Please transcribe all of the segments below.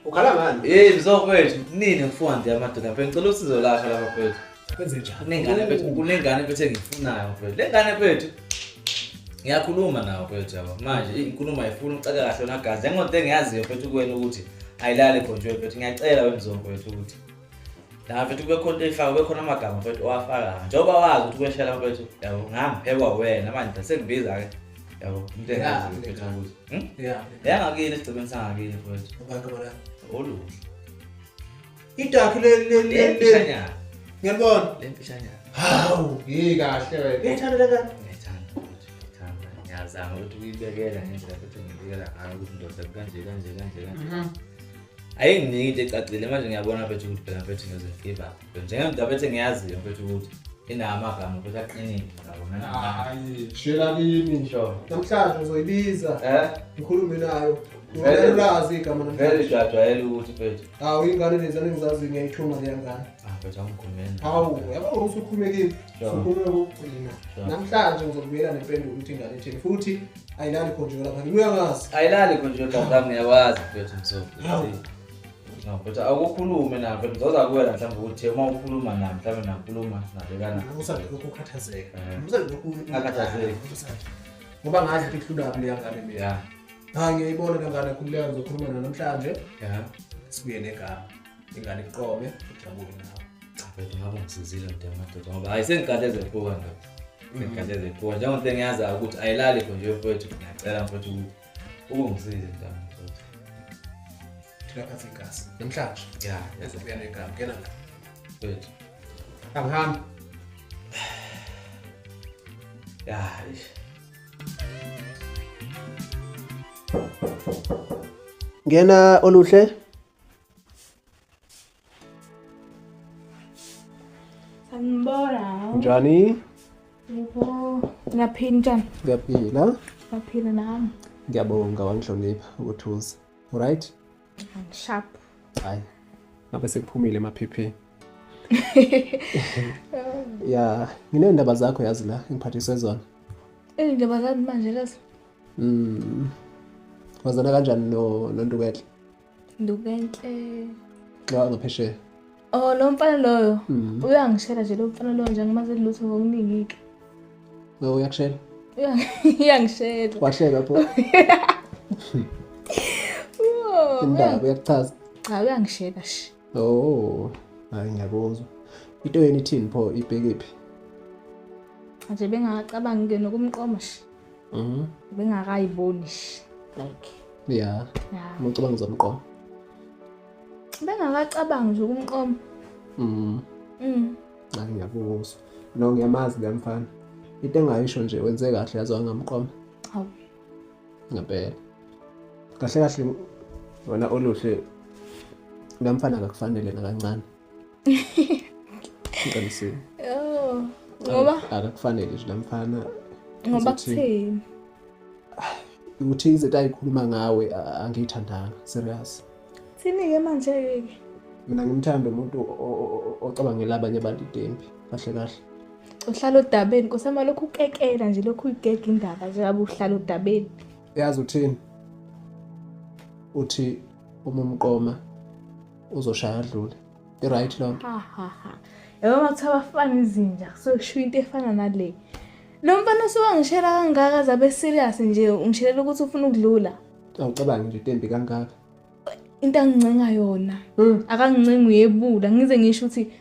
Ukhala ngani? Hey mzofethu, nini ngifuna nje amadoda mfethu, ngicela usizo lakho lapha mfethu. Kwenze njani? Kunengane mfethu, kunengane mfethu engiyifunayo mfethu. Le ngane mfethu ngiyakhuluma nawo mfethu yabo. Manje inkulumo ayifuni ucaka kahle yona gazi. Njengoba engiyaziyo mfethu kuwena ukuthi ayilali khonje mfethu. Ngiyacela wena mzofethu ukuthi la mfethu kube khona into eyifaka, kube khona amagama mfethu owafakayo. Njengoba wazi ukuthi kweshela mfethu yabo ngangiphekwa wena manje sengibiza ke yabo into engaziyo mfethu ukuthi. Hmm? Yeah. Yangakini esigcebeni sangakini mfethu. Abantu bona. Oluhle. Idakhi le le le le. Lemfishanyana. Ngiyabona. Lemfishanyana. Hawu, yi kahle wena. Uyayithanda le ngane? Ngiyayithanda mfethu, ngiyayithanda. Ngiyazama ukuthi uyibekela ngendlela futhi ngibekela ngayo ukuthi ndoda kanje kanje kanje kanje. Ayinginiki into ecacile manje ngiyabona mfethu ukuthi phela mfethu ngiyoze ngigive up. Njengendoda mfethu engiyaziyo mfethu ukuthi inawo amagama mfethu aqinile ngabona. Hayi, shela kimi. Sure. Namhlanje uzoyibiza. Eh? Ngikhulume nayo. Vele- Ulwazi igama Vele namhlanje. jwajwayele ukuthi mfethu. Hawu, ingane lezi engizazi ngiyayithuma le ngane. Ah mfethu angikhulumeni. Hawu, yabo usukhulume kimi. Sure. Usukhulume kokugcina. Sure. Namhlanje ngizokubuyela nempendulo ukuthi ingane ithini futhi ayilali khonje lapha. Uyangazi. Ayilali khonje gazi lami ngiyakwazi mfethu msophi. Hawu. No, mfethu akukhulume na mfethu ngizoza kuwena mhlawumbe ukuthi uma ukhuluma na mhlawumbe nakhuluma nabekana. Usale lokhu ukhathazeka. Eh. Usale lokhu Ngakhathazeki. Usale. Ngoba ngazi ukuthi ihlulaphi leya ngane mina. Yeah. Hayi ngiyayibona le ngane khululeka ngizokhuluma nayo namhlanje. Yeah. Sibuye negama. Ingane iqome ujabule nawe. Cha mfethu ngabe ungisizile mntu madoda ngoba hayi sengikade ezephuka ndoda. Sengikade ezephuka njengoba sengiyazi ukuthi ayilali khonje mfethu ngiyacela mfethu ukuthi ukungisize mntana mfethu. Thina phansi igazi. Namhlanje Yeah, yes sibuya negama. Ngena la. mfethu. Angihambi. Yeah. eish. Ngena oluhle. Sanibona. Njani? Yebo. Ngiyaphila njani? Ngiyaphila. Ngiyaphila nami. Ngiyabonga wangihlonipha ukuthi uze. Alright? Ngisharp. Hayi. Ngabe sekuphumile emaphepheni. Ya, nginendaba zakho yazi la engiphathiswe zona. Izindaba zami manje lezo. Wazana kanjani no noNtukenhle? Ndukenhle. Xa ngaphesheya. Oh lo mfana loyo. Uyangishela nje lo mfana loyo nje angimazi lutho ngokuningi ke. No uyakushela. Uyangishela. Wahleka pho. Oh, Indaba uyakuchaza. Cha uyangishela shi. Oh, hayi ngiyakuzwa. Into yeni ithini pho ibhekephi? Nje bengacabangi ke nokumqoma shi. Bengakayiboni shi. Like Yeah. yeah. Uma ucabanga uzomqoma. Bengakacabangi nje ukumqoma. Hayi ngiyakuzwa. No ngiyamazi le mfana. Into engayisho nje wenze kahle yazi wangamqoma. Hawu. Ngempela. Kahle kahle wena oluhle lo mfana akakufanele nakancane. Ngiqinisile. Oh. Ngoba akakufanele nje lo mfana. ngoba Ngizothi- kutheni? Uthi izinto ayikhuluma ngawe angiyithandanga serious. Thini ke manje ke? Mina ngimthanda umuntu ocabangela abanye abantu into embi kahle kahle. Uhlala odabeni kusama lokhu ukekela nje lokhu uyigega indaba nje ngabe uhlala odabeni. Yazi uthini? Uthi uma umqoma uzoshaya adlule. I-right loo nto. Ha ha ha. Yabo makuthiwa abafana izinja kusuke kushiwo into efana nale. Lo mfana usukangishela kangaka zabe serious nje ungishelela ukuthi ufuna ukudlula. Awucabangi nje into embi kangaka. Into angincenga yona. Akangincengi uyebula ngize ngisho ukuthi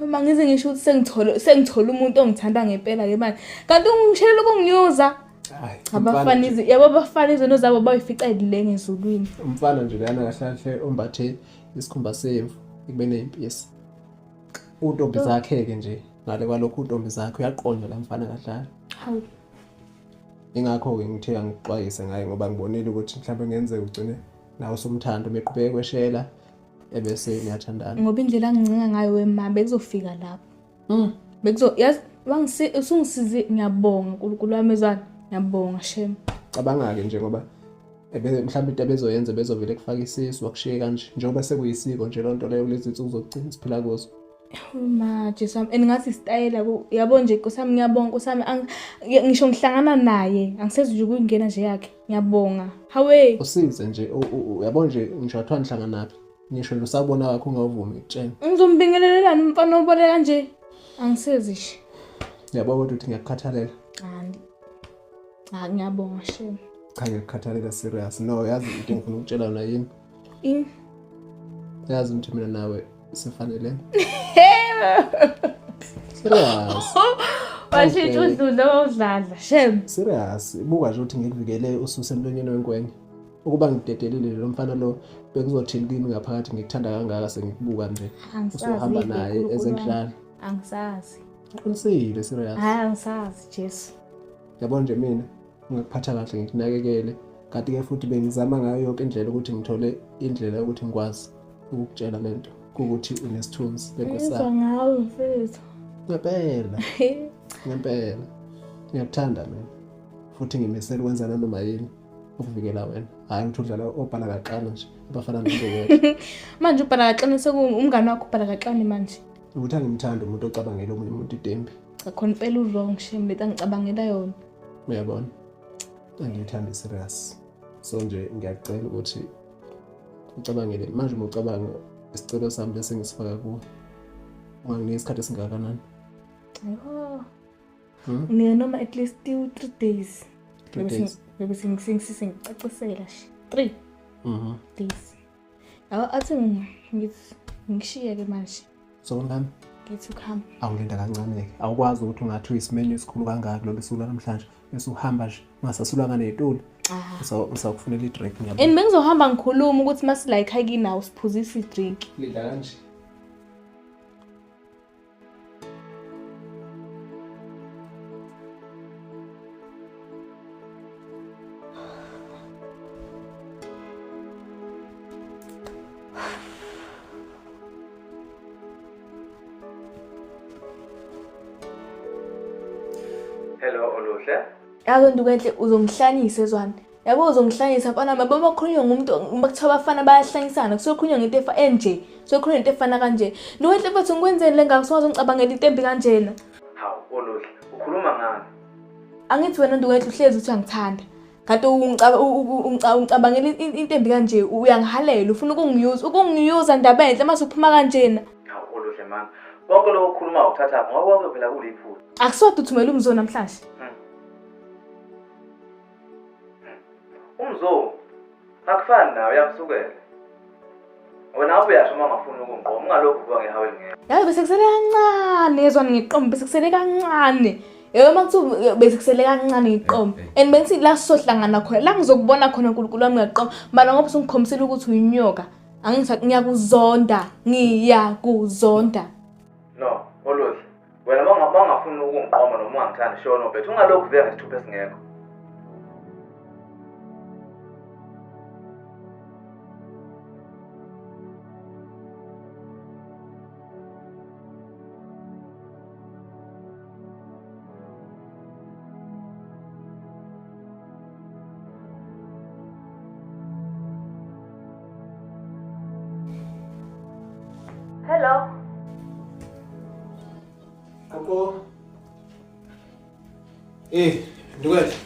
uma ngize ngisho ukuthi sengithole umuntu ongithanda ngempela ke manje. Kanti ungishelela ukunginyuza. Hayi. Abafana izi yabo abafana izono zabo bayifica idilenge ezulwini. Umfana nje lana kahle kahle ombathe isikhumba semvu ekube nezimpisi. Untombi zakhe ke nje ngale kwalokho untombi zakhe uyaqonda la mfana kahle. Hawu. Ingakho ke ngithe angixwayise ngaye ngoba ngibonile ukuthi mhlawumbe kungenzeka ugcine nawe usumthanda umeqhubeke kweshela ebese niyathandana. Ngoba indlela angincenga ngayo wema bekuzofika lapho. Bekuzo yazi wangisi usungisize ngiyabonga uNkulunkulu wami ezwana. Ngiyabonga shem. Cabanga ke nje ngoba mhlawumbe into abezoyenza bezovele kufaka isisu wakushiye kanje njengoba sekuyisiko nje lonto leyo kulezi zinsuku zokugcina siphila kuzo. Ma Jesu wami and ngathi isitayela yabo nje Nkosi yami ngiyabonga Nkosi yami ngisho ngihlangana naye angisezi nje ukuyingena nje yakhe ngiyabonga. Hawe. Usize nje uyabo nje ngisho athiwa nihlanganaphi ngisho nje usabona wakho ungavumi kutshena. Ngizombingelelelani umfana obole kanje? Angisezi nje. Yabo kodwa ukuthi ngiyakukhathalela. Cha ngiyabonga shame. Cha ngiyakukhathalela serious. No yazi into engifuna ukutshela yona yini? Ini? Yazi ukuthi mina nawe sifanele. Serious. Washintsha udludla wawudladla shame. Serious. Buka nje ukuthi ngikuvikele ususe emlonyeni wenkwenye. Ukuba ngikudedelile lo mfana lo bekuzothini kimi ngaphakathi ngikuthanda kangaka sengikubuka nje. Usuhamba naye ezendlala. Angisazi. Uqinisile serious. Hayi angisazi Jesu. Yabo nje mina ngikuphatha kahle ngikunakekele kanti-ke futhi bengizama ngayo yonke indlela ukuthi ngithole indlela yokuthi ngikwazi ukukutshela le nto kukuthi unesithunzi lenkosana ngawe mfethu. Ngempela. Ngempela. Ngiyakuthanda mina. Futhi ngimisela ukwenza nanoma yini ukuvikela wena. Hhayi ukuthi udlala obhala kaxana nje abafana nobekethe. Manje ubhala kaxana sekuwumngane wakho ubhala kaxane manje. Ukuthi angimthandi umuntu ocabangela omunye umuntu idembi. Cha khona impela u-wrong shame lento angicabangela yona. Uyabona? Angiyithandi serious. So nje ngiyacela ukuthi ucabangele manje uma ucabanga isicelo sami bese ngisifaka kuwe. Unganginika isikhathi esingakanani? Yho. Hmm? Nginika noma at least 3 days. 3 days. Bebe sengicacisela nje. 3 days. Yabo athi ngithi ngishiye-ke manje. So mngani? Ngithi ukuhamba. Awulinda kancane-ke. Awukwazi ukuthi ungathi uyisimenu esikhulu kangaka kulolu suku lwanamhlanje bese uhamba nje ungasasulanga ney'tulo. Ngisakufunela i-drink ngiyabona. And bengizohamba ngikhuluma ukuthi masila ekhaya kinawo siphuzisa i-drink. Linda kanje. Hello Oluhle. Yazi Ndukenhle uzongihlanyisa ezwane. Yabo uzongihlanyisa mfana wami yabo makhulunywa ngomuntu uma kuthiwa abafana bayahlanyisana kusuke kukhulunywa ngento efa enje. Kusuke kukhulunywa ngento efana kanje. Ndukenhle mfethu ngikwenzeni le ngaka sungazongicabangela into embi kanjena. Hawu Oluhle, ukhuluma ngani? Angithi wena Ndukenhle uhlezi uthi uyangithanda. Kanti ungicabangela into embi kanje uyangihalela ufuna ukungiyuza ukungiyuza ndaba enhle mase uphuma kanjena. Hawu Oluhle mama, konke lokho okukhulumayo ukuthathaphi ngoba konke phela kuliphutha. Akusodwa uthumela umzo namhlanje. Umzo akufani nawe uyamsukela. Wena awube uyasho uma ungafuni ukungiqoma ungalokhu uvuka ngehawu elingekho. Yazi bese kusele kancane yezwani ngiqoma bese kusele kancane. Yebo uma kuthiwa bese kusele kancane ngiqoma. And bengithi la sizohlangana khona la ngizokubona khona uNkulunkulu wami ngiyaqoma. Mara ngoba usungikhombisile ukuthi uyinyoka. Angisa ngiyakuzonda, ngiyakuzonda. No, Oluhle. Wena uma ungafuni ukungiqoma noma ungangithandi shono bethu ungalokhu uvika ngesithupha esingekho. Hello. Gogo. Eh, Ndukwethu.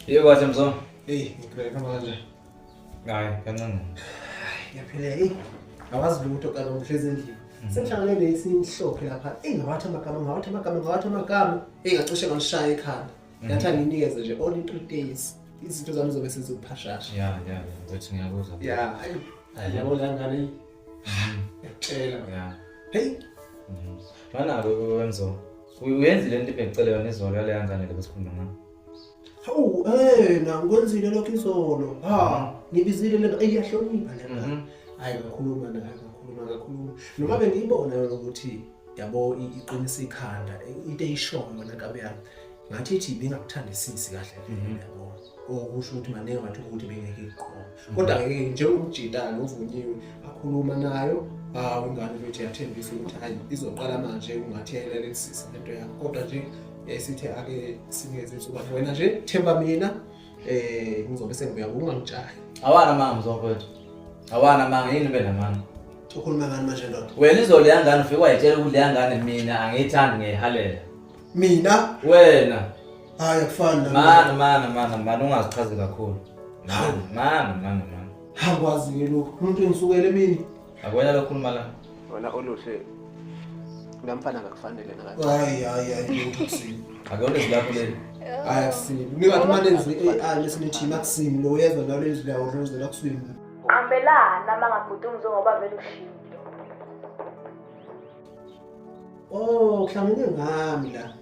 Yebo kahle mzo. Eh, ngiphile kama kanje. Hayi, kancane. Ngiyaphila eh. Awazi lutho kaloku ngihlezi endlini. Sengihlangane nesinhlophe lapha. Eh, ngawathi amagama, ngawathi amagama, ngawathi amagama. Eh, ngacishe ngalishaya ekhanda. Ngathi anginikeze nje only 3 days. Izinto zami zobe seziwuphashasha. Ya, ya, mfethu ngiyakuzwa. Ya, hayi. Yabo la ngane. Ngiyakutshela. Ya. Hey, Mana-ke wemzo. Uyenzile into ebengicele yona izolo yaleya ngane le besikhuluma ngayo. Hawu, na ngikwenzile lokho izolo. Ha, ngibizile lena iyahlonipha le ngane. Hayi ngakhuluma naye, ngakhuluma ngakhuluma. Noma bengiyibona yona ukuthi yabo iqinisa ikhanda, into eyishoyo yona nkabi yami. Ngathi ithi ibingakuthandisisi kahle vele yabo. Okusho ukuthi maningi amathuba ukuthi bengeke iqome. Kodwa ke njengomjitana ovunyiwe akhuluma nayo, hawu ingane bethu yathembisa ukuthi hayi izoqala manje ungathi yayilalelisisa lento yakho. Kodwa nje sithe ake sinikeze ithuba wena nje themba mina ngizobe sengibuya ungangitshayi. Awana manga mzo mfethu. Awana manga yini ube namanga. Ukhuluma ngani manje ndoda? Wena izolo leya ngane ufike wayitshela ukuthi leya ngane mina angiyithandi ngiyayihalela. Mina? Wena. Hayi akufani nami. Mana mana mana mana ungazichazi kakhulu. Mana mana mana mana. Angikwazi ke lokhu. Umuntu engisukele emini. Akwena lokhuluma la. Wena oluhle lamfana akakufanele nakancane. Hayi hayi hayi lutho akusimi. Akuyona izwi lakho leli. Hayi akusimi. Ningathi manje nenze i-AI lesinithi akusimi lo uyezwa nalo izwi lawo lo akusimi. Qambelana mangabhuti umzwe ngoba vele ushilo. Oh, kuhlangene ngami la.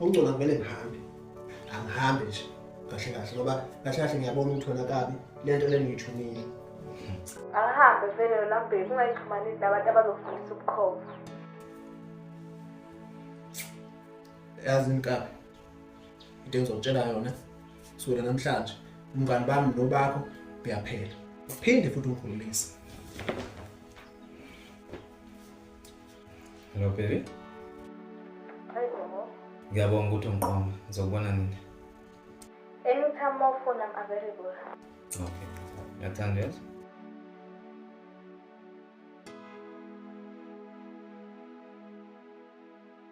Okungcono ngivele ngihambe. Angihambe nje. Kahle kahle ngoba kahle kahle ngiyabona ukuthi wena kabi lento le ngiyithumile. Akahambe vele yona bheki ungayixhumanisi nabantu abazokufundisa ubukhova. Yazi inkabi. Into engizokutshela yona kusukela namhlanje umngani bami nobakho buyaphela. Uphinde futhi ungikhulumise. Hello baby. Hayi bo. Ngiyabonga ukuthi ungiqoma. Ngizokubona nini? Anytime mawufuna I'm available. Okay. Ngiyathanda yazi.